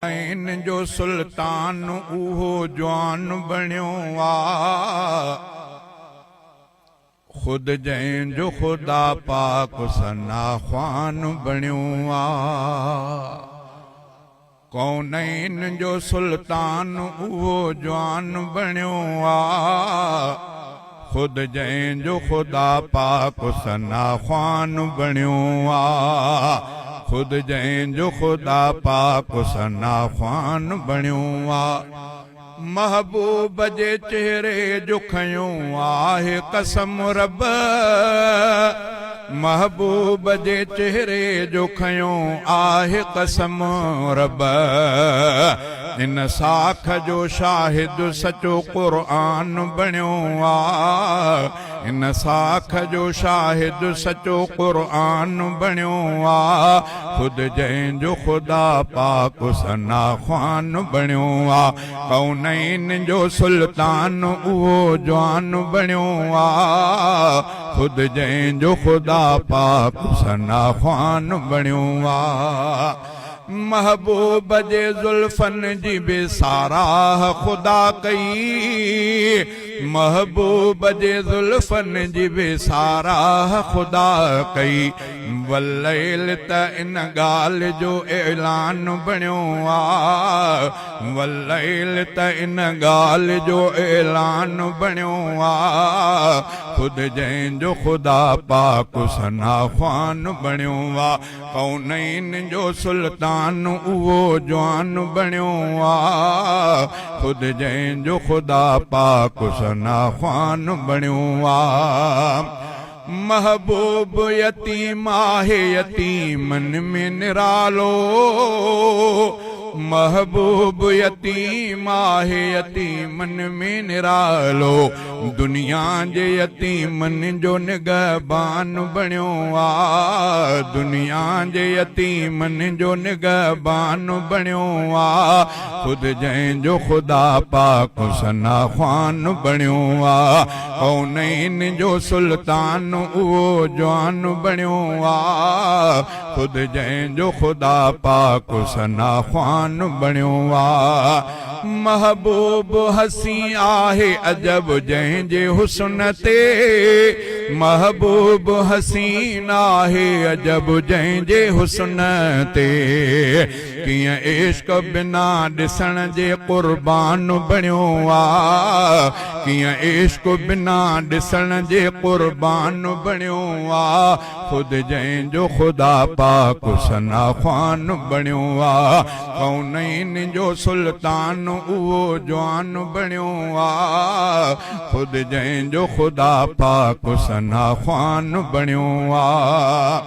عين جو سلطان اهو جوان بڻيو آ. خود جنهن جو خدا پاڪ ثنا خوان بڻيو آ. ڪونين جو سلطان اهو جوان بڻيو آ. خود جنهن جو خدا پاڪ ثنا خوان بڻيو آ. خود جنهن جو خدا پاڪ ثنا خوان بڻيو آ. محبوب جي چهري جو کنيو آهي قسم رب. محبوب جي چهري جو کنيو آهي قسم رب. ان ساک جو شاهد سچو قرآن بڻيو آ. ان ساک جو شاهد سچو قرآن بڻيو آ. خود جنهن جو خدا پاڪ ثنا خوان بڻيو آ. ڪونين جو سلطان اهو جوان بڻيو آ. خود جنهن جو خدا پاڪ ثنا خوان بڻيو آ. محبوب جي زلفن جي به ساراهه خدا ڪئي محبوب جي زلفن جي به ساراهه خدا ڪئي والليل ته ان ڳالهه جو اعلان بڻيو آ والليل ته ان ڳالهه جو اعلان بڻيو آ خود جنهن جو خدا پاڪ ثنا خوان بڻيو آ. ڪونين جو سلطان اهو جوان بڻيو آ. خود جنهن جو خدا پاڪ ثنا خوان بڻيو آ. محبوب يتيم آهي يتيمن ۾ نرالو. محبوب يتيم آهي يتيمن ۾ نرالو. دنيا جي يتيمن جو نگهبان بڻيو آ دنيا جي يتيمن جو نگهبان بڻيو آ خود جنهن جو خدا پاڪ ثنا خوان بڻيو آ ڪونين جو سلطان اهو جوان بڻيو آ خود جنهن جو خدا پاڪ ثنا خوان بڻيو آ. محبوب حسين آهي عجب جنهن جي حسن تي محبوب حسين آهي عجب جنهن جي حسن تي ڪيئن عشق بنا ڏسڻ جي قربان بڻيو آ ڪيئن عشق بنا ڏسڻ جي قربان بڻيو آ خود جنهن جو خدا پاڪ ثنا خوان بڻيو آ ڪونين جو سلطان اهو جوان بڻيو آ خود جنهن جو خدا پاڪ ثنا خوان بڻيو آ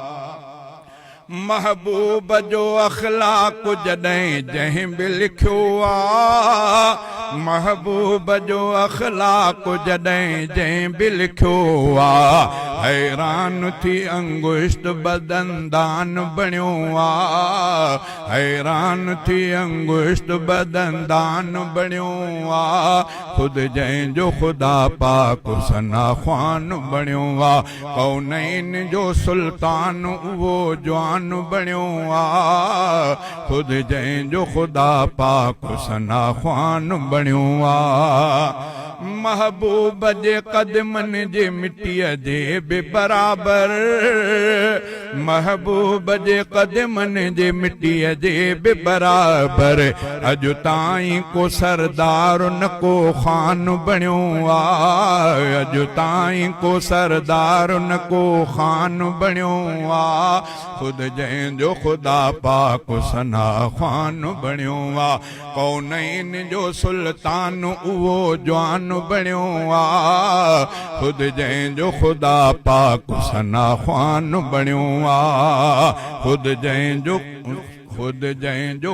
محبوب جو اخلاق جڏهن جنهن به لکيو آ محبوب جو اخلاق جڏهن جنهن به لکيو آ حيران ٿي انگشت بدندان بڻيو آ حيران ٿي انگشت بدندان بڻيو آ خود جنهن جو خدا پاڪ ثنا خوان بڻيو آ ڪونين جو سلطان اهو جوان بڻيو آ خود جنهن جو خدا پاڪ ثنا خوان بڻيو آ محبوب جي قدمن جي مٽيء جي به برابر محبوب جي قدمن جي مٽيء جي به برابر اڄ تائين ڪو سردار نه ڪو خان بڻيو آ اڄ تائين ڪو سردار نه ڪو خان بڻيو آ خود جنهن جو خدا پاڪ ثنا خوان بڻيو آ ڪونين جو سلطان اهو جوان بڻيو آ خود جنهن جو خدا پاڪ ثنا خوان بڻيو آ خود جنهن جو خود جنهن جو.